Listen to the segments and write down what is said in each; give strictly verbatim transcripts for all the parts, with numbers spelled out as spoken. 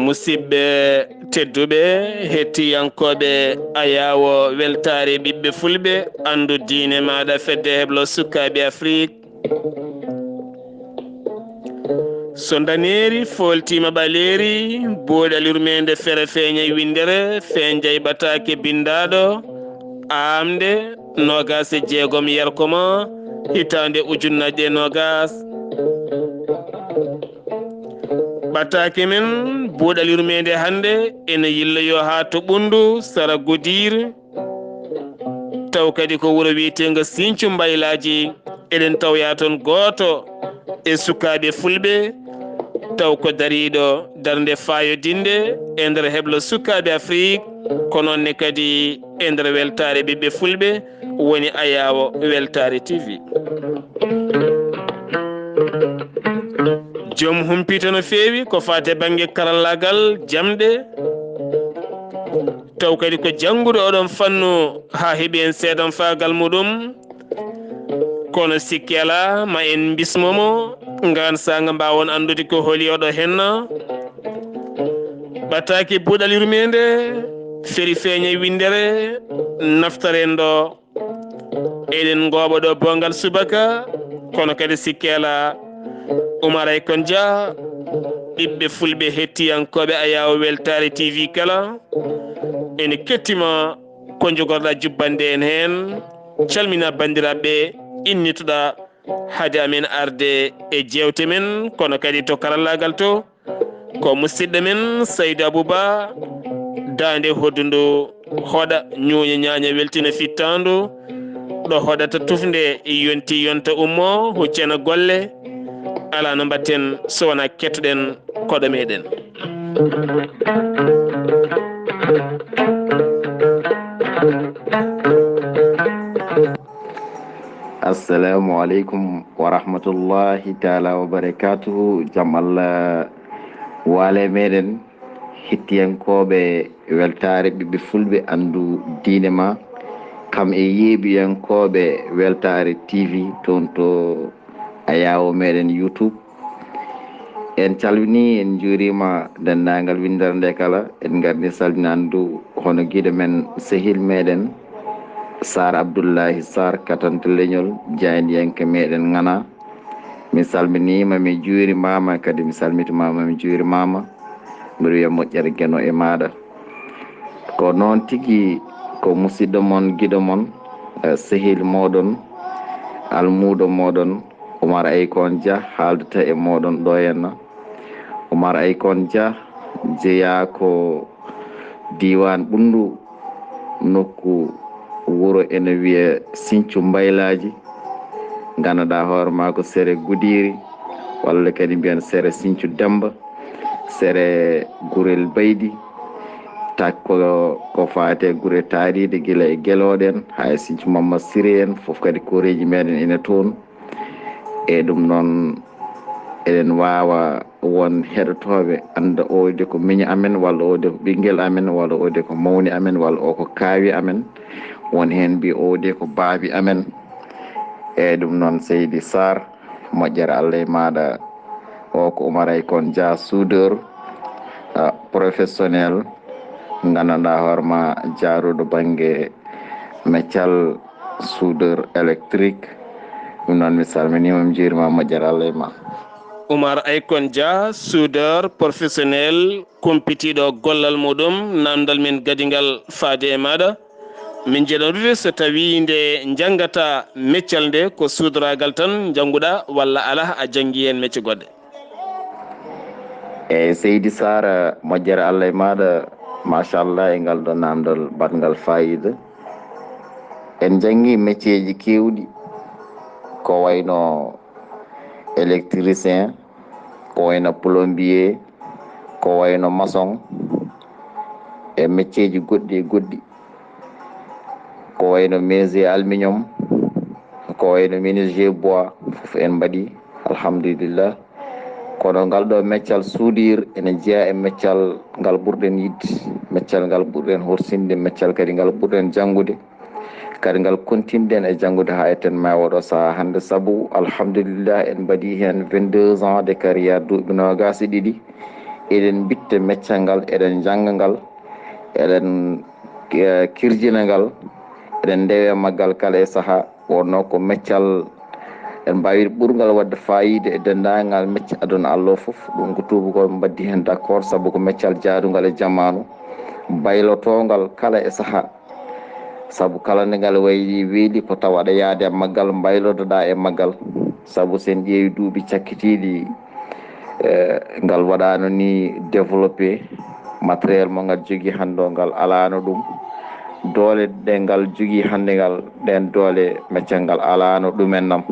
Musidɓe tedduɓe, hettiyankooɓe Ayaawo Weltaare Ɓiɓɓe Fulɓe, Anndu Diine Maaɗa, Fedde Heblo Sukaaɓe Afrik. So ndaneeri fooltiima ɓaleeri, buuɗal yurmeende fere feeñay winndere, feeñay ɓataake binndaaɗo, aamnde noogaas e jeegom yarko ma, hitaande ujunnaaje e noogaas. Ɓataake men, buuɗal yurmeende hannde ene yilloyoo haa to Ɓunndu, sara Godiir, taw kadi ko wuro wiyeteengo Siñcu Mbaylaaji. Eɗen tawya toon gooto e sukaaɓe fulɓe, taw ko dariiɗo darnde faayodinnde e nder heblo sukaaɓe Afrik, ko noon ne kadi e nder weltaare ɓiɓɓe fulɓe, woni Ayaawo Weltaare T V. Joom humpito no feewi ko faati e bannge karallaagal, jamɗe, taw kadi ko jannguɗo oɗon fannu haa heɓi heen seedanfaagal muɗum. Kono sikki alaa, ma en mbismo mo, ngaan saanga mbaawon anndude ko holi oɗo henna. Ɓataaki buuɗal yurmeende, feri feeñe winndere, naftaren ɗo. Eɗen ngooɓa ɗo boongal subaka, kono kadi sikki alaa, Umar Aykon Dia, ɓiɓɓe fulɓe hettiyankooɓe Ayaawo Weltaare T V kala, ene kettima ko njogorɗa jubbande en heen. Calmina banndiraaɓe innituɗa hade amen arde e jeewte men, kono kadi to karallaagal to, ko musidɗo men Saydu Abuba, daande hoddundu hoɗa, ñuuña ñaaña, weltina fittaandu, ɗo hoɗata tufnde, yonti yonta ummo, huccana golle, alaa no mbaɗten so wonaa kettoɗen koɗo meɗen. Assalamu aleykum wa rahmatullahi taala wa barakatuhu. Jam Allah waale meɗen, hettiyankooɓe weltaare ɓiɓɓe fulɓe, anndu diine ma, kam e yeeɓiyankooɓe weltaare T V toon to Ayaawo meɗen YouTube. En calminii, en njuuriima denndaangal winndere nde kala. En ngardi salminaandu hono giɗo men, sehil meɗen Saar Abdullahi Saar, katante leñol, jaayndiyanke meɗen ŋana. Mi salminiima, mi juurimaama, kadi mi salmitimaama, mi juurimaama. Mbiɗo wiya moƴƴere Geno e maaɗa. Ko noon tigi, ko musidɗo mon, giɗo mon, eh, sehil mooɗon, almuuɗo mooɗon, Umar Aykon Dia haaldata e mooɗon ɗo henna. Umar Aykon Dia jeyaa ko diiwaan Ɓunndu, nokku wuro ene wiyee Siñcu Mbaylaaji, nganndanɗaa hoore maa ko sere Gudiiri, walla kadi mbiyen sere Siñcu Demmba, sere Gurel Baydi, takko ko faati e gure taariiɗe gila e Gelooɗo en, haa e Siñcu Mamma Siree en, fof kadi koreeji meɗen ene toon. E ɗum noon, eɗen waawa won heɗotooɓe annda oo de ko miño amen, walla oo de ko ɓinngel amen, walla oo de ko mawni amen, walla oo ko kaawi amen. Won heen mbiya oo de ko baabi amen. Eeyi, ɗum noon, Seydi Sarr, moƴƴere Allah e maaɗa. O ko Umar Aykon Dia, soudeur, ah, professionnel, nganndanɗaa hoore ma jaaruɗo bannge meccal, soudeur électrique. Ɗum noon, mi salminiima, mi juuriima, moƴƴere Allah e ma. Umar Aykon Dia, soudeur professionnel, kumpitiiɗo gollal muɗum, naamndal men gadingal faade e maaɗa. Min njiɗanude so tawii nde njanngata meccal nde ko suudoragal tan njannguɗaa walla alaa a janngi heen mecce goɗɗe? Eeyi, Seydi Sarr, moƴƴere Allah e maaɗa, machallah, e ngal ɗo naamndal baɗngal faayiida. En njanngi mecceeji keewɗi, ko wayno électricien, ko wayno plombier, ko wayno maçon, e mecceeji goɗɗi e goɗɗi, ko wayno menuisier aluminium, ko wayno menuisier bois, fof en mbaɗi, alhamdulillah. Kono ngal ɗo meccal soudure ene jeyaa e meccal ngal ɓurɗen yiɗde, meccal ngal ɓurɗen horsinde, meccal kadi ngal ɓurɗen janngude. Kadi ngal kontinɗen e janngude haa etten ma e oɗo sahaa hannde, sabu alhamdulillah en mbaɗi heen vingt-deux ans de carrière, duuɓi noogaas e ɗiɗi. Eɗen mbitta meccal ngal, eɗen njannga ngal, eɗen, eh, kirjina ngal, eɗen ndewe maggal kala e sahaa. Wonno ko meccal en mbaawi ɓurngal waɗde faayiida e denndaangal mecce aduna Allah fof. Ɗum ko tuubakooɓe mbaddi heen d'accord, sabu ko meccal jaadungal e jamaanu, baylotoongal kala e sahaa. Sabu kala nde ngal wayli weeli ko tawa aɗa yaade e maggal, mbaylodoɗaa e maggal. Sabu so en ƴeewi duuɓi cakkitiiɗi, eh, ngal waɗaano ni développé, matériel mo ngal jogii hannde o ngal alaano ɗum. Doole ɗe ngal jogii hannde ngal, ɗeen doole meccal ngal alaano ɗumen nam.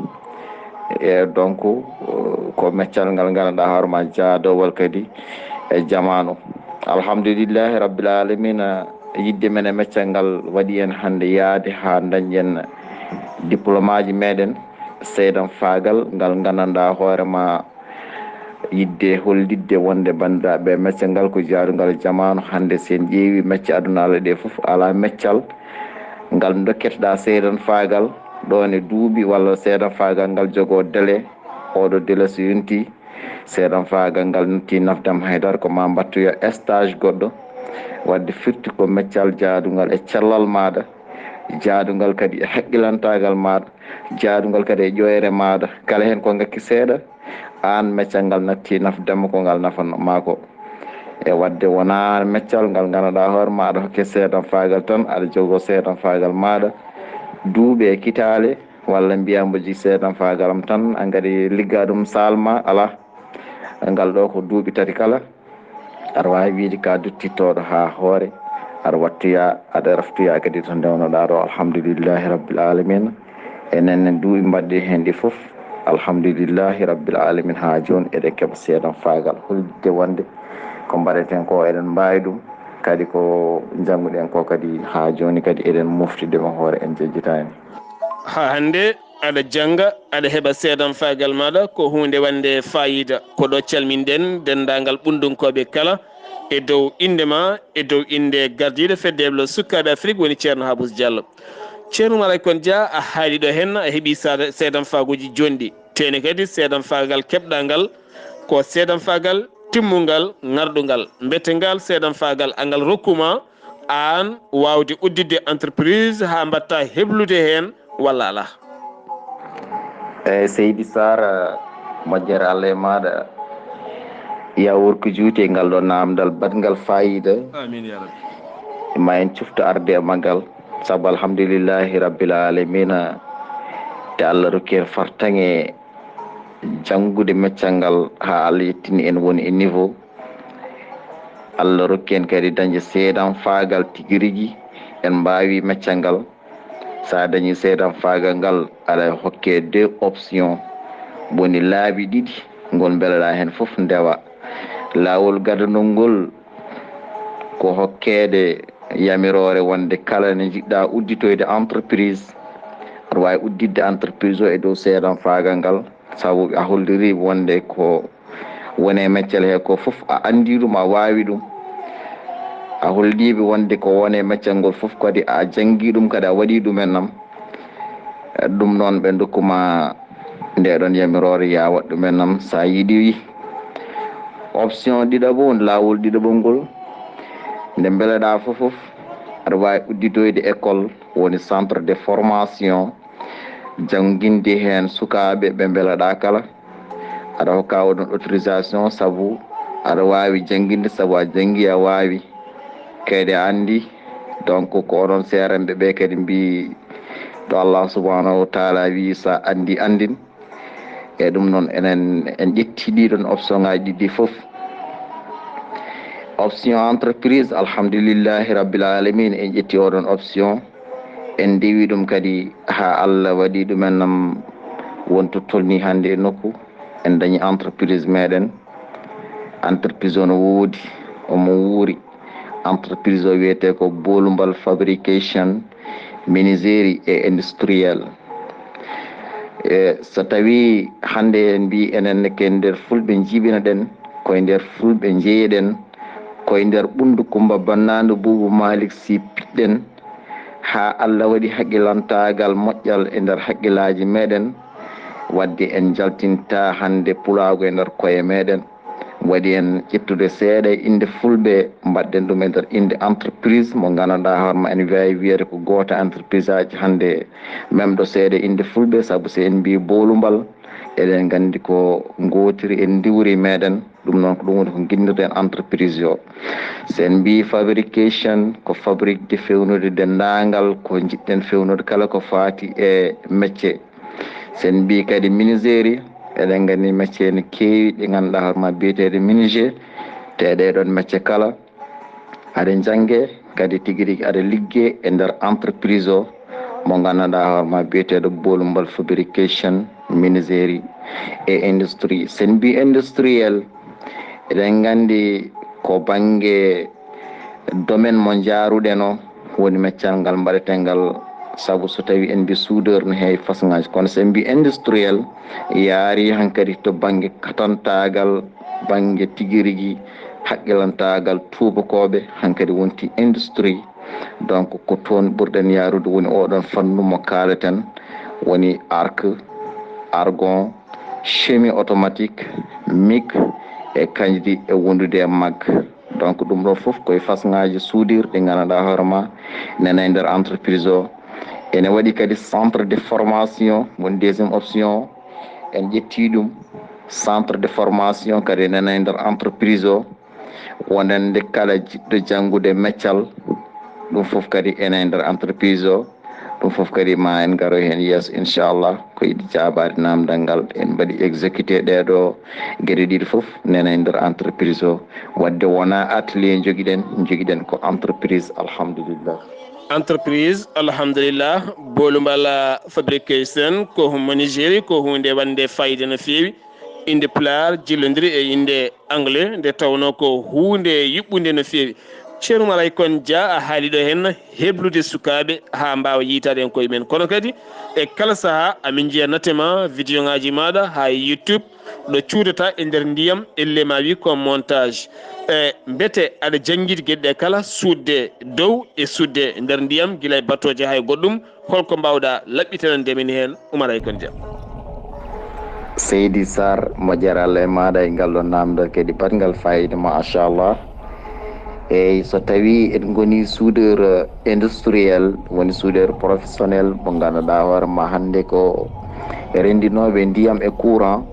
E donc, eh, ko meccal ngal ngannduɗaa hoore ma jaadowal kadi e jamaanu. Alhamdulillahi rabbil alamina, yiɗde men e meccal ngal waɗi en hannde yaade haa dañɗen diplôme aji meɗen, seedanfaagal ngal nganndanɗaa hoore ma, yiɗde hollitde wonde banndiraaɓe, meccal ngal ko jaadungal jamaanu. Hannde so en ƴeewi mecce aduna Allah ɗe fof, alaa meccal ngal dokketoɗaa seedanfaagal ɗoon e duuɓi walla seedanfaagal ngal jogoo délai. Oɗo délai so yontii, seedanfaagal ngal natti nafdam haydara, ko ma mbattoya stage goɗɗo. Waɗde firti ko meccal jaadungal e cellal maaɗa, jaadungal kadi e haqqilantaagal maaɗa, jaadungal kadi e ƴoyre maaɗa. Kala heen ko ngakki seeɗa, aan meccal ngal natti nafdam ko ngal nafanoo ma ko. E waɗde wonaa meccal ngal ngannduɗaa hoore ma aɗa hokke seedanfaagal tan, aɗa jogoo seedanfaagal maaɗa duuɓi e kitaale, walla mbiyaa mbo jogii seedanfaagal am tan, aan kadi liggaa ɗum saalma, alaa. Ngal ɗo ko duuɓi tati kala, aɗa waawi wiyde ka duttittooɗo haa hoore, aɗa wattoya, aɗa reftoya kadi to ndewnoɗaa ɗo. Alhamdulillahi rabbil alamina. Enen ne duuɓi mbaɗɗi heen ɗi fof, alhamdulillahi rabbil alamina, haa jooni eɗen keɓa seedanfaagal, hollitde wonde ko mbaɗeten ko eɗen mbaawi ɗum, kadi ko njannguɗen ko kadi haa jooni kadi eɗen mofti ɗum e hoore, en jejjitaani. Haa hannde aɗa jannga, aɗa heɓa seedanfaagal maaɗa, ko huunde wonde faayiida. Ko ɗo calminɗen denndaangal ɓunndunkooɓe kala, e dow innde ma, e dow innde gardiiɗo fedde heblo sukaaɓe Afrik, woni Ceerno Habous Diallo. Ceerno Oumar Aly Kone Dia, a haali ɗo heen, a heɓi saada-, seedanfaaguuji jonɗi. Teene kadi seedanfaagal keɓɗaa ngal, ko seedanfaagal timmungal, ŋarɗungal. Mbete ngal seedanfaagal angal rokkuma aan waawde udditde entreprise haa mbaɗta heblude heen walla alaa? Eeyi, Seydi Sara, moƴƴere Allah e maaɗa, ya wurko juuti e ngal ɗo naamndal baɗngal faayiida. Amiin, ya Rabbi. Ma en cuftu arde e maggal, sabu alhamdulillahi rabbil alamina, te Allah rokki en fartaŋe janngude meccal ngal haa Allah yettini en woni e niveau. Allah rokki en kadi dañde seedanfaagal tigi rigi, en mbaawi meccal ngal. So a dañii seedanfaagal ngal, aɗa hokke deux options, woni laabi ɗiɗi, ngol mbeleɗaa heen fof ndewa. Laawol gadanol ngol ko hokkeede yamiroore wonde kala nde njiɗɗaa udditoyde entreprise, aɗa waawi udditde entreprise o e dow seedanfaagal ngal, sabu a hollirii wonde ko woni e meccal he ko fof a anndii ɗum, a waawi ɗum. A hollii ɓe wonde ko woni e meccal ngol fof kadi a janngii ɗum, kadi a waɗii ɗum en nam. Ɗum noon ɓe ndokkuma nde ɗon yamiroore, ya waɗ ɗum en nam so a yiɗi. Option ɗiɗaɓo woni laawol ɗiɗaɓol ngol, nde mbeleɗaa fof fof, aɗa waawi udditoyde école, woni centre de formation, jannginde heen sukaaɓe ɓe mbeleɗaa kala. Aɗa hokka oɗon autorisation sabu aɗa waawi jannginde, sabu a janngi, a waawi. Kadi a anndi, donc ko onon seerenɓe ɓe kadi mbii ɗo Allah subhanahu wa taala wii, so a anndi, anndin. E ɗum noon, enen en ƴetti ɗiɗon option ŋaaji ɗiɗi fof. Option entreprise, alhamdulillahi rabbil alamin, en ƴetti oɗon option. En ndewi ɗum kadi haa Allah waɗi ɗum en nam won to tolni hannde e nokku. En dañi entreprise meɗen. Entreprise o no woodi, omo wuuri. Entreprise o wiyetee ko Bolumbal Fabrication, Menuiserie et Industriel. E so tawii hannde en mbii enen ne ko e nder fulɓe njiɓino ɗen, ko e nder fulɓe njeyeɗen, ko e nder ɓunndu Kummba Bannaandu Buubu Maalik Si piɗɗen, haa Allah waɗi haqqilantaagal moƴƴal e nder haqqillaaji meeɗen, wadde en njaltinta hannde pulaagu e nder koye meeɗen. Waɗi en ƴettude seeɗa e innde fulɓe, mbaɗɗen ɗum e nder innde entreprise mo nganndanɗaa hoore ma ene waawi wiyeede ko gooto entreprise aji hannde memɗo seeɗa e innde fulɓe, sabu so en mbii boolumbal, eɗen nganndi ko ngootiri e ndiwri meeɗen. Ɗum noon ko ɗum woni ko nginndirɗen entreprise o. So en mbii fabrication, ko fabrique de fewnude denndaangal ko njiɗɗen fewnude kala ko faati e mecce. So en mbii kadi menuiserie, eɗen nganndi mecce ene keewi ɗe ngannduɗaa hoore ma biyeteeɗe menuisier, te ɗee ɗoon mecce kala aɗa jannge kadi tigi rigi aɗa ligge e nder entreprise o mo ngannduɗaa hoore ma biyeteeɗo boolumbal fabrication menuiserie et industrie. So en mbii industriel, eɗen nganndi ko bannge domaine mo njaaruɗen o woni meccal ngal mbaɗeten ngal, sabu so tawii en mbii soudeur no heewi façonngaji, kono so en mbii industriel yaari hankadi to bannge katantaagal, bannge tigi rigi haqqilantaagal tuubakooɓe hankadi wonti industrie. Donc ko toon ɓurɗen yaarude woni oɗon fannu mo kaaleten, woni arc, argon, semi automatique, mig e kañdi e wondude e mag. Donc ɗum ɗo fof koye façonngaji soudure ɗi ngannduɗaa hoore ma nana e nder entreprise o. Ene waɗi kadi centre de formation, woni deuxième option, en ƴetti ɗum, centre de formation kadi nana e nder entreprise o, wonande kala jiɗɗo janngude meccal, ɗum fof kadi ene e nder entreprise o. Ɗum fof kadi ma en ngaro heen yeeso, inchallah, ko yiɗi jaabaade naamndal ngal. En mbaɗi exécuté ɗee ɗo geɗe ɗiɗi fof nana e nder entreprise o. Wadde wonaa atelier njogiɗen, njogiɗen ko entreprise, alhamdulillah. Entreprise, alhamdulillah. Boolumbal fabrication ko menuiserie, ko huunde wonde fayida no feewi. Innde pulaar jillondiri e innde anglais, nde tawnoo ko huunde yuɓɓunde no feewi. Ceerno Umar Aykon Dia, a haali ɗo heen heblude sukaaɓe haa mbaawa yiytaade heen koye men. Kono kadi e kala sahaa amin njiya note ma, vidéo ŋaaji maaɗa haa e YouTube, ɗo cuudataa e nder ndiyam, ellee ma wii ko montage. E mbete aɗa janngidi geɗe ɗe kala, suuɗde dow e suuɗde nder ndiyam, gila e batooje haa e goɗɗum? Holko mbaawɗaa laɓɓitanande min heen, Umar Aykon Dia? Seydi Sarr, moƴƴere Allah e maaɗa e ngal ɗon naamndal kadi baɗngal faayiida, machallah. Eyi, so tawii en ngoni soudeur, eh, industriel, woni soudeur professionnel mo ngannduɗaa hoore ma hannde ko renndinooɓe ndiyam e courant,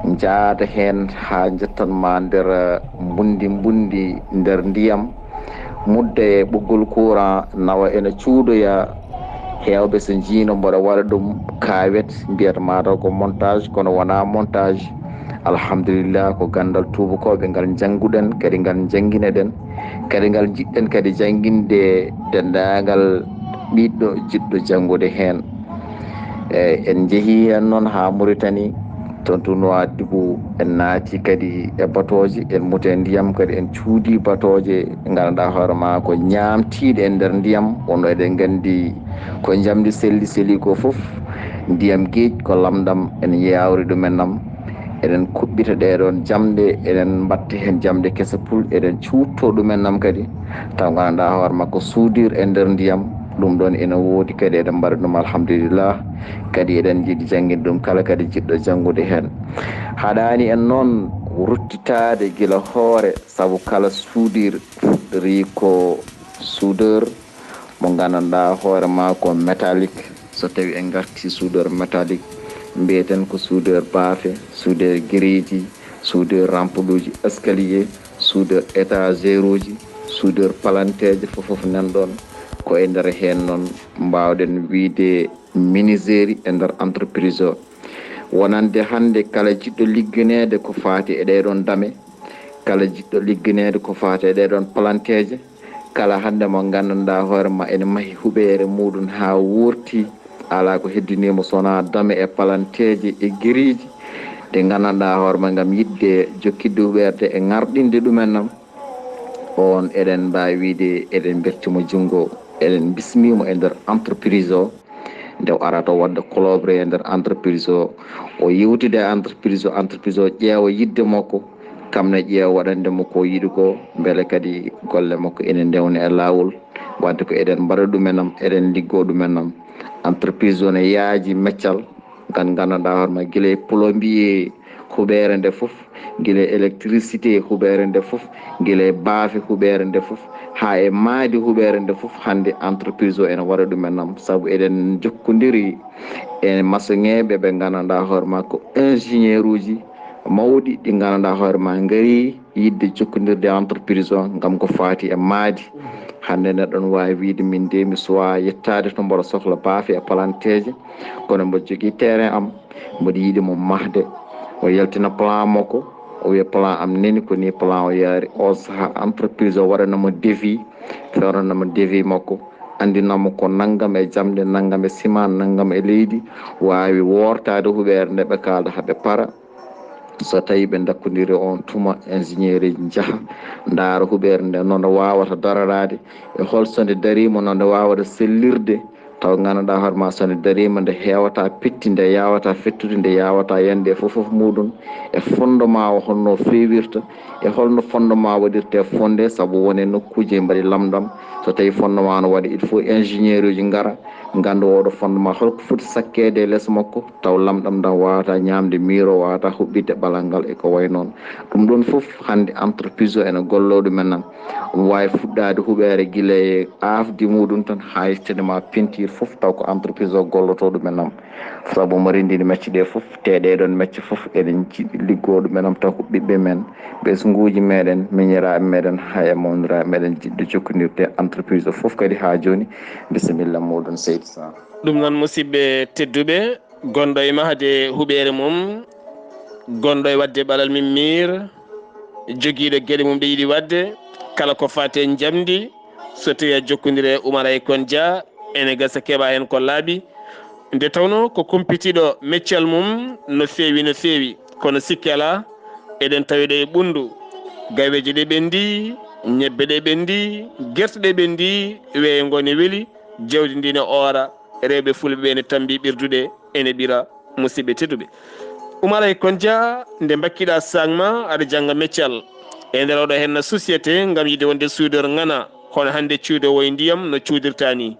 njaada heen haa njettan ma nder, eh, mbundi mbundi nder ndiyam, mudda e ɓoggol courant, nawa ene cuudoya. Heewɓe so njiino mboɗo waɗa ɗum kawet, mbiyata mataw ko montage, kono wonaa montage. Alhamdulillah, ko ganndal tuubakooɓe ngal njannguɗen, kadi ngal njannginaɗen, kadi ngal njiɗɗen kadi jannginde denndaangal ɓiɗɗo jiɗɗo janngude heen. E, en njehii heen noon haa Mauritanie, toon to Nouadhibou, en naati kadi e batooje, en muti e ndiyam kadi, en cuudii batooje, ngannduɗaa hoore ma ko ñaamtiiɗe e nder ndiyam, wonno eɗen nganndi ko njamndi selli selii ko fof, ndiyam geej ko lamɗam, en yaawri ɗum en nam. Eɗen kuɓɓita ɗee ɗoon jamɗe, eɗen mbatta heen jamɗe kese pul, eɗen cuuttoo ɗum en nam kadi, taw ngannduɗaa hoore ma ko soudure e nder ndiyam, ɗum ɗoon ene woodi kadi, eɗen mbaɗa ɗum alhamdulillah. Kadi eɗen njiɗi jannginde ɗum kala kadi jiɗɗo janngude heen. Haɗaani en noon ruttitaade gila hoore, sabu kala soudure fuɗɗorii ko soudeur mo nganndanɗaa hoore ma ko métallique. So tawii en ngartii soudeur métallique, mbiyeten ko soudeur baafe, soudeur giriiji, soudeur rampeluuji escalier, soudeur étagère uji, soudeur palanteeje, fof fof nan ɗoon. Ko e nder heen noon mbaawɗen wiyde menuiserie e nder entreprise o. Wonande hannde kala jiɗɗo ligganeede ko faati e ɗee ɗoon dame, kala jiɗɗo ligganeede ko faati e ɗee ɗoon palanteeje, kala hannde mo nganndanɗaa hoore ma ene mahi huɓeere muuɗum haa wuurti, alaa ko heddinii mo so wonaa dame e palanteeje e giriiji ɗe nganndanɗaa hoore ma ngam yiɗde jokkitde huɓeerde e ŋarɗinde ɗum en nam. Oon eɗen mbaawi wiyde eɗen mbeltii mo junngo, eɗen mbismii mo e nder entreprise o. Nde o arata o waɗde collaboré e nder entreprise o, o yewtida e entreprise o, entreprise o ƴeewa yiɗde makko, kam ne ƴeewa waɗande mo ko yiɗi ko, mbele kadi golle makko ene ndewna e laawol. Wadde ko eɗen mbaɗa ɗumen am, eɗen liggoo ɗumen am. Entreprise o ne yaaji meccal ngal nganndanɗaa hoore ma, gila e plombier huɓeere nde fof, gila e électricité huɓeere nde fof, gila e baafe huɓeere nde fof, haa e maadi huɓeere nde fof, hannde entreprise o ene waɗa ɗumen am, sabu eɗen jokkondiri e masoŋeeɓe ɓe nganndanɗaa hoore ma ko ingénieur uji mawɗi ɗi nganndanɗaa hoore ma ngari yiɗde jokkondirde e entreprise o ngam ko faati e maadi. Hannde neɗɗo no waawi wiyde min de mi suwaa yettaade to mboɗo sohla baafe e palanteeje, kono mboɗo jogii terrain am, mboɗo yiɗi mo mahde. O yaltina plan makko, o wiya plan am neni ko ni plan o yaari. On sahaa entreprise o waɗana mo devis, fewnana mo devis makko, anndina mo ko nanngam e jamɗe, nanngam e ciment, nanngam e leydi, waawi woortaade huɓeere nde ɓe kaalda haa ɓe para. So tawii ɓe ndakkondiri on tuma, ingénieur uji njaha ndaara huɓeere nde no nde waawata daroraade, e hol so nde dariima no nde waawata sellirde, taw nganndanɗaa hoore ma so nde dariima nde heewata petti, nde yaawata fettude, nde yaawata yande e fof fof muɗum, e fondement o honno feewirta, e holno fondement waɗirte fondé, sabu won e nokkuuji mbaɗi lamɗam, so tawii fondement no waɗi il faut ingénieur uji ngara, nganndu oɗo fondement holko foti sakkeede e les makko, taw lamɗam ɗam waawata ñaamde miir o, waawata huɓɓitde ɓalal ngal e ko wayi noon. Ɗum ɗoon fof hannde entreprise o ene golloo ɗum en am. Omo waawi fuɗɗaade huɓeere gila e aafdi muɗum tan haa yettude ma peinture fof, taw ko entreprise o gollotoo ɗum en am. Sabu omo renndini mecce ɗe fof, te ɗee ɗoon mecce fof eɗen njiɗi liggoo ɗum en am, taw ko ɓiɓɓe men, ɓesnguuji meɗen, miñiraaɓe meɗen, haa e mawniraaɓe meɗen jiɗɗo jokkondirde entreprise o fof kadi haa jooni. Bisimilla muɗum, Seydi Sall. Ɗum noon, musidɓe tedduɓe, gonɗo e mahde huɓeere mum, gonɗo e waɗde ɓalal mum miir, jogiiɗo geɗe mum ɗe yiɗi waɗde, kala ko faati e njamndi, so tawii a jokkondire e Umar Aykon Dia, ene gasa keɓa heen ko laaɓi. Nde tawnoo ko kumpitiiɗo meccal mum no feewi, no feewi, kono sikke alaa, eɗen tawi ɗo e ɓunndu. Gaweeje ɗe ɓenndi, ñebbe ɗe ɓenndi, gerte ɗe ɓenndi, weeyo ngo ne weli, jawdi ndi ne oora, rewɓe fulɓe ɓe ne tammbi ɓirdude, ene ɓira. Musidɓe tedduɓe, Umar Aykon Dia, nde mbakkiɗa sac ma, aɗa jannga meccal e nder oɗo henna société ngam yiɗde wonde soudeur ŋana, kono hannde cuuɗoowo e ndiyam no cuudirta ni.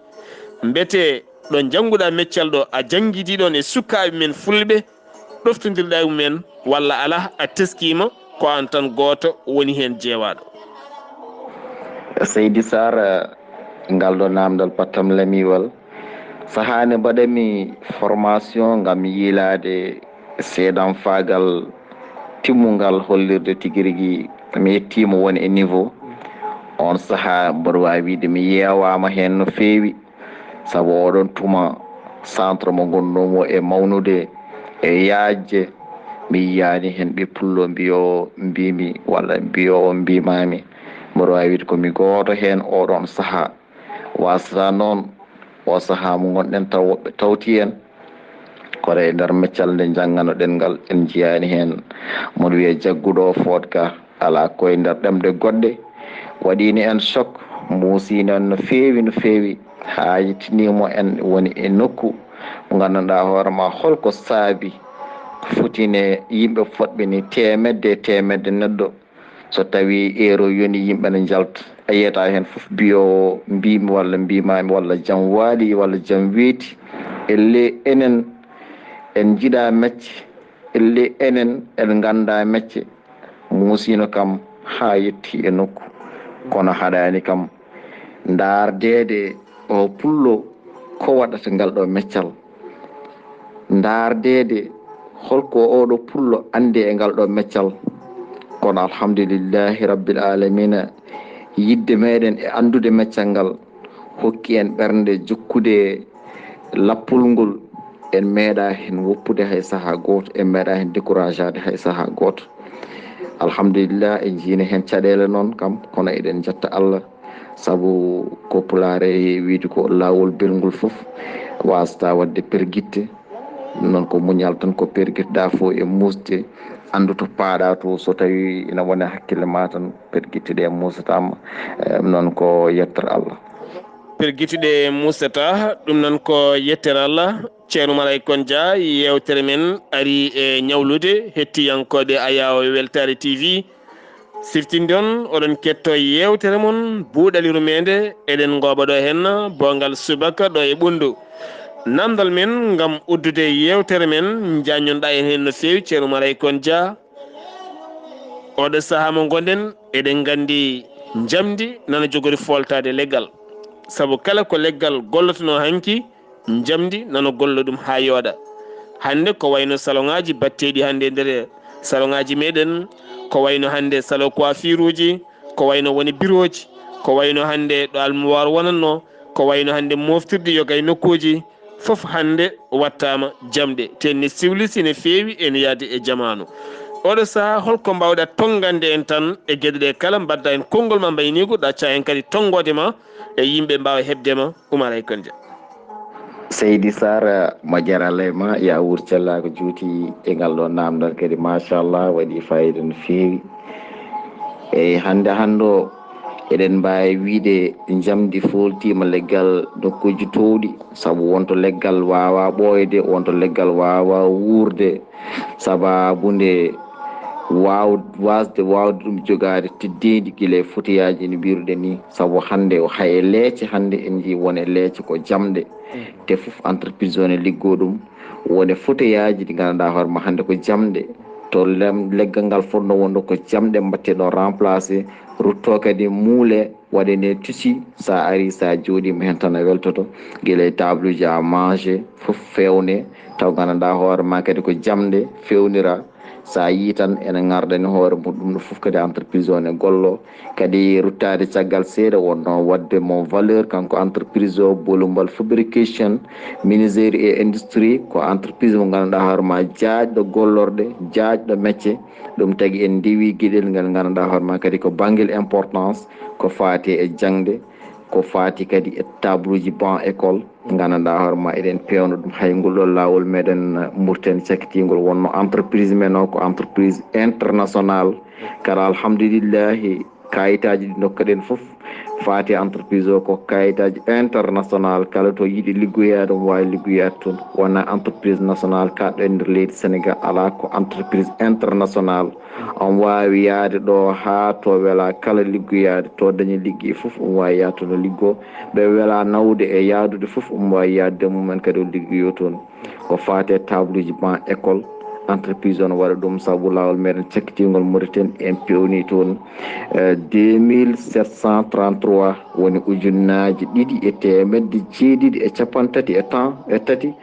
Mbete ɗo njannguɗa meccal ɗo, a janngidi ɗoon e sukaaɓe men fulɓe, ɗoftondirɗa e mumen, walla alaa, a teskiima, ko aan tan gooto woni heen jeewaaɗo? Seydi Sar, ngal ɗo naamndal pattam lamiwal, sahaa nde mbaɗanmi formation ngam yiilaade seedanfaagal timmungal hollirde tigi rigi mi yettiima won e niveau. On sahaa mboɗo waawi wiyde mi yeewaama heen no feewi, sabu oɗon tuma centre mo ngonnomo e mawnude e yaajde, mi yiyaani heen ɓe pullo mbiyo mbimi walla mbiyo mbimaami. Mboɗo waawi wiyde ko mi gooto heen oɗon sahaa. Wasata noon, o sahaa mo ngonɗen taw woɓɓe tawti en, kono e nder meccal nde njannganoɗen ngal, en njiyaani heen mboɗo wiya jagguɗo o foot ga, alaa ko e nder ɗemɗe goɗɗe. Waɗiino en choc, muusiino en no feewi, no feewi, haa yettinii mo en woni e nokku mo nganndanɗaa hoore ma holko saabi, fotini e yimɓe fotɓe ni teemedde e teemedde neɗɗo. So tawii euro yoni, yimɓe ne njalta, a yiyata heen fof mbiyoowo mbimi walla mbimaami walla jam waali walla jam weeti. Elle enen en njiɗa mecce, elle enen en ngannda mecce. Muusiino kam haa yetti e nokku, kono haɗaani kam ndaardeede o pullo ko waɗata ngal ɗo meccal. Ndaardeede holko oɗo pullo anndi e ngal ɗo meccal. Kono alhamdulillahi rabbil alamina, yidde meɗen e anndude meccal ngal hokki en ɓernde jokkude lappol ngol. En meeɗa heen woppude hay sahaa gooto, en meeɗa heen décourageade hay sahaa gooto. Alhamdulillah, en njiino heen caɗeele noon kam, kono eɗen njetta Allah, sabu ko Pulaar e wiyde ko laawol belngol fof waasata waɗde pergitte. Ɗum noon ko muñal tan, ko pergitɗa fof e muusde, anndu to paaɗa to, so tawii ina woni e hakkille ma tan, pergitte ɗe muusataama. Eh, ɗum noon ko yettere Allah. Pergituɗe Moussa Tah, ɗum noon ko yettere Allah. Ceerno Malay Kon Dia, yeewtere men ari e ñawlude hettiyankooɓe Ayaawo Weltaare T V. Siftinde on, oɗon kettoo yeewtere mon Buuɗali Rumeende, eɗen ngooba ɗo heen boongal subaka ɗo e Ɓunndu. Namdal men ngam uddude yeewtere men, njaññon-ɗaa en heen no feewi, Ceerno Malay Kon Dia. Oɗo sahaa mo ngonɗen, eɗen nganndi njamndi nana jogori fooltaade leggal. Sabu kala ko leggal gollotonoo hanki, njamndi nana golla ɗum haa yooɗa. Hannde ko wayno saloŋaaji batteeɗi hannde e nder saloŋaaji meɗen, ko wayno hannde salo coiffureji, ko wayno woni birooji, ko wayno hannde ɗo almuwaar wonatno, ko wayno hannde moftirde yoga e nokkuuji, fof hannde wattaama jamɗe, te ne siwlisi, ne feewi, ene yahdi e jamaanu. Oɗo sahaa, holko mbaawɗa tonngande en tan e geɗe ɗe kala, mbaɗda en konngol ma mbayniigu, ɗacca en kadi tonngoode ma e yimɓe mbaawa heɓde ma, Umar Ay Kon Dia. Seydi Sara, mo jaralay ma, ya wuur cellaa ko juuti e ngal ɗo naamndal kadi, machallah, waɗi fayida no feewi. Eyi, hannde hannde o, eɗen mbaawi wiyde njamndi fooltiima leggal nokkuuji toowɗi, sabu wonto leggal waawaa ɓooyde, wonto leggal waawaa wuurde, sabaabu nde waaw-, waasde waawde ɗum jogaade teddeendi gila e fotiyaaji no mbiiruɗen nii, sabu hannde o hay e leece hannde en njii won e leece ko jamɗe, te fof entreprise o ne liggoo ɗum, won e fotiyaaji ɗi nganndanɗaa hoore ma hannde ko jamɗe, to lem-, leggal ngal fotnoo wonde ko jamɗe mbaɗteɗo remplacé, ruttoo kadi muule, waɗe nde tusi, so a arii, so a jooɗiima heen tan a weltoto, gila e table uji à manger, fof feewne, taw nganndanɗaa hoore ma kadi ko jamɗe feewnira, so a yii tan ene ŋarɗani hoore mum, ɗum ɗo fof kadi entreprise o ne gollo, kadi ruttaade caggal seeɗa wonnoo waɗde mo valeur kanko entreprise o, Bolumbal Fabrication, Menuiserie et Industrie, ko entreprise mo nganndanɗaa hoore ma jaajɗo gollorɗe, jaajɗo métier, ɗum tagi en ndewi geɗel ngal nganndanɗaa hoore ma kadi ko banngel importance, ko faati e jaŋde, ko faati kadi e table uji banc école, nganndanɗaa hoore ma eɗen peewna ɗum hay ngol ɗo laawol meɗen Mauritanie cakkitingol wonno entreprise men o ko entreprise international, kala alhamdulillahi kayitaaji ɗi ndokkaɗen fof faati entreprise o ko kayitaaji international, kala to yiɗi liggoyaade omo waawi liggoyaade toon, wona entreprise national kaɗɗo e nder leydi Sénégal, alaa ko entreprise international. Omo waawi yahde ɗo haa to welaa kala liggoyaade, to dañi liggey fof omo waawi yahde toon o liggoo. Ɓe welaa nawde e yahdude fof omo waawi yahdude e mum en kadi o liggoyoo toon. Ko faati e table uji banc école, entreprise o no waɗa ɗum sabu laawol meɗen cakkitingol Mauritanie en peewnii toon, eh, deux mille sept cent trente-trois woni ujunnaaji ɗiɗi e teemedde jeeɗiɗi e cappanɗe tati e tan e tati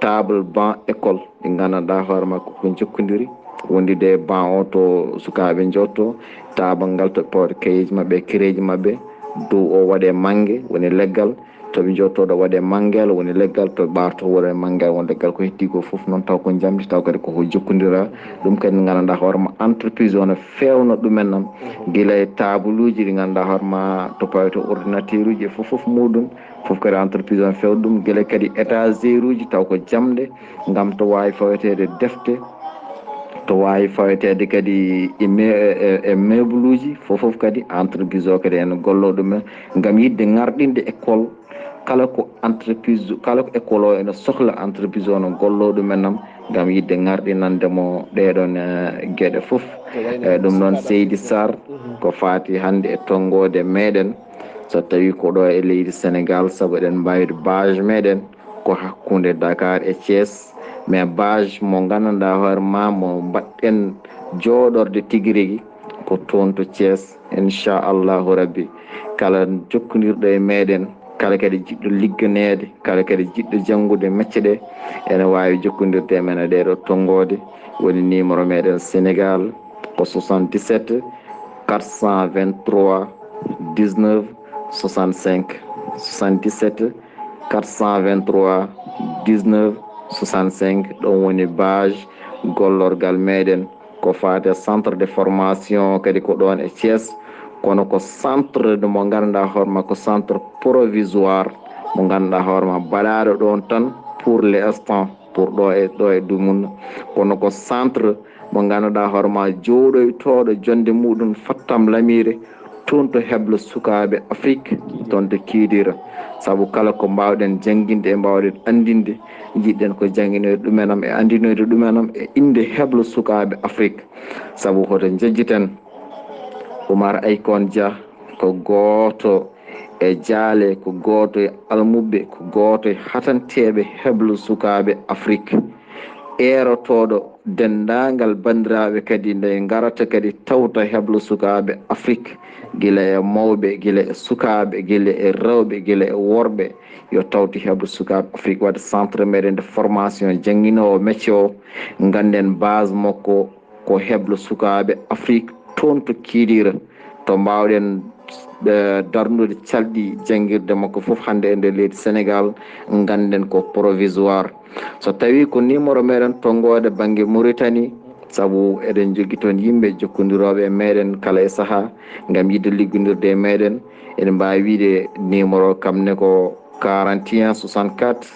table banc école. Ɗi nganndanɗaa hoore makko ko jokkondiri wondude e banc o to sukaaɓe njotto, taabal ngal to pawde kayeeji maɓɓe e kereeji maɓɓe, dow o waɗe mannge woni leggal, to ɓe njotto ɗo waɗe manngel woni leggal, to ɓaarto waɗe manngel woni leggal, ko heddii ko fof noon taw ko njamndi, taw kadi koko jokkondira. Ɗum kadi nganndanɗaa hoore ma entreprise o no feewna ɗumen noon, gila e taabuluuji ɗi nganndanɗaa hoore ma to pawete ordinateur uji e fof fof muɗum, fof kadi entreprise o no feewna ɗum, gila kadi étagère uji taw ko jamɗe, ngam to waawi faweteede defte, to waawi faweteede kadi e me-, e, e, e meuble uji, fof fof kadi entreprise o kadi ene golloo ɗum en, ngam yiɗde ŋarɗinde école, kala ko entreprise, kala ko école o ene sohla, entreprise o no golloo ɗum en nam, ngam yiɗde ŋarɗinande mo ɗeeɗoon, eh, geɗe fof. Eh, ɗum noon, Seydi Sarr, ko faati hannde e tonngoode meɗen, so tawii ko ɗo e leydi Sénégal, sabu eɗen mbaawdi base meɗen ko hakkunde Dakar e Thiès, mais base mo nganndanɗaa hoore ma mo mbaɗɗen jooɗorde tigi rigi ko toon to Thiès, inchallahu rabbi. Kala jokkondirɗo e meɗen, kala kadi jiɗɗo ligganeede, kala kadi jiɗɗo janngude mecce ɗe, ene waawi jokkondirde e men e ɗeeɗo tonngoode. Woni numéro meɗen Sénégal ko soixante-dix-sept quatre cent vingt-trois dix-neuf soixante-cinq, soixante-dix-sept quatre cent vingt-trois dix-neuf soixante-cinq. Ɗon woni base gollorgal meɗen ko faati e centre de formation, kadi ko ɗon e Thiès, kono ko centre de mo nganndanɗaa hoore ma ko centre provisoire mo nganndanɗaa hoore ma baɗaaɗo ɗon tan pour l'instant, pour ɗo e, ɗo e dumunna, kono ko centre mo nganndanɗaa hoore ma jooɗoytooɗo jonnde muɗum fattam lamiire toon to heblo sukaaɓe Afrique, toon to Kidira. Sabu kala ko mbaawɗen jannginde e mbaawɗen anndinde, njiɗɗen ko jannginoyde ɗumen am e anndinoyde ɗumen am e innde heblo sukaaɓe Afrik. Sabu hoto njejjiten, Umar Aykon Dia ko gooto e jaale, ko gooto e almuɓɓe, ko gooto e hatanteeɓe heblo sukaaɓe Afrik. Eerotooɗo denndaangal banndiraaɓe kadi nde ngarata kadi tawta heblo sukaaɓe Afrik, gila e mawɓe, gila e sukaaɓe, gila e rewɓe, gila e worɓe, yo tawti heblo sukaaɓe Afrik, waɗa centre meɗen de formation jannginoowo métier o, ngannden base makko ko heblo sukaaɓe Afrik toon to Kidira, to mbaawɗen, eh, darnude calɗi janngirde makko fof hannde e nder leydi Sénégal, ngannden ko provisoire. So tawii ko numéro meɗen tonngoode bannge Mauritanie, sabu eɗen njogii toon yimɓe jokkondirooɓe e meɗen kala e sahaa ngam yiɗde liggondirde e meɗen, eɗen mbaawi wiyde numéro kam ne ko quarante et un soixante-quatre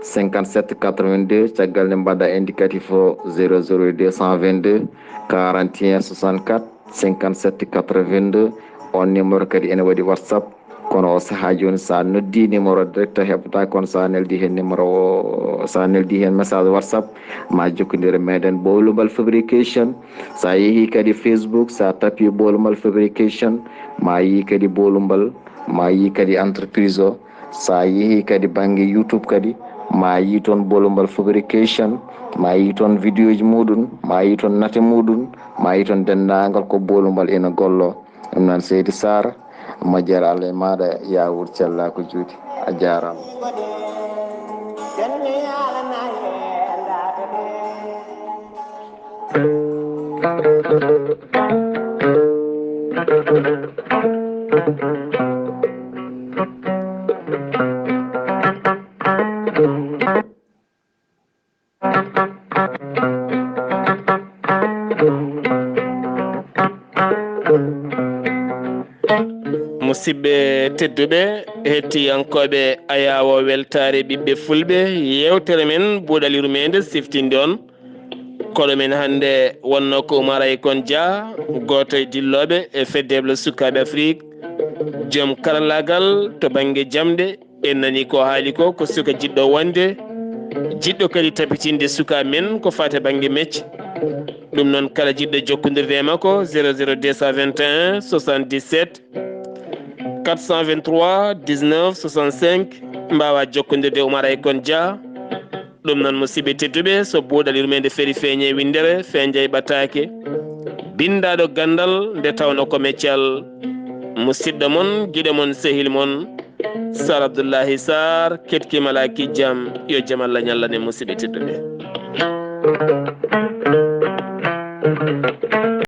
cinquante-sept quatre-vingt-deux, caggal nde mbaɗa indicatif o zéro zéro deux cent vingt-deux quarante et un soixante-quatre cinquante-sept quatre-vingt-deux. On numéro kadi ene waɗi WhatsApp, kono o sahaa jooni, so a noddi numéro direct a heɓata, kono so a neldi heen numéro o, so a neldi heen message WhatsApp, ma jokkondir e meɗen Bowlumbal Fabrication. So a yehi kadi Facebook, so a tappi Bowlumbal Fabrication, ma yi kadi Bowlumbal, ma yi kadi entreprise o. So a yehi kadi bannge YouTube kadi, ma yi toon Bowlumbal Fabrication, ma yi toon vidéo ji muɗum, ma yi toon nate muɗum, ma yi toon denndaangal ko Bowlumbal ina gollo. Ɗum noon, Seydi Sarr, moƴƴere Allah e maaɗa, yaa wuur cellaa ko juuti. A jaaraama. Musidɓe tedduɓe, hettiyankooɓe Ayaawo Weltaare Ɓiɓɓe Fulɓe, yeewtere men Buuɗal Yurmeende siftinde on. Koɗo men hannde wonnoo ko Umar Aykon Dia, gooto e dillooɓe e Fedde Heblo Sukaaɓe Afrik, joom karallaagal to bannge jamɗe. En nani ko haali ko, ko suka jiɗɗo wonde, jiɗɗo kadi tabitinde suka men ko fate bannge mecce. Ɗum noon, kala jiɗɗo jokkondirde e makko, zéro zéro deux cent vingt et un soixante-dix-sept quatre cent vingt-trois dix-neuf soixante-cinq, mbaawa jokkondirde e Umar Aykon Dia. Ɗum noon, musidɓe tedduɓe, so buuɗal yurmeende feri feeñe winndere, feeña e ɓataake. Binndaaɗo ganndal nde tawnoo ko meccal. Musidɗo mon, giɗo mon, sehil mon, Sar Abdullahi Sar, keɗkiima alaa kijjam, yo jam Allah ñallan en, musidɓe tedduɓe.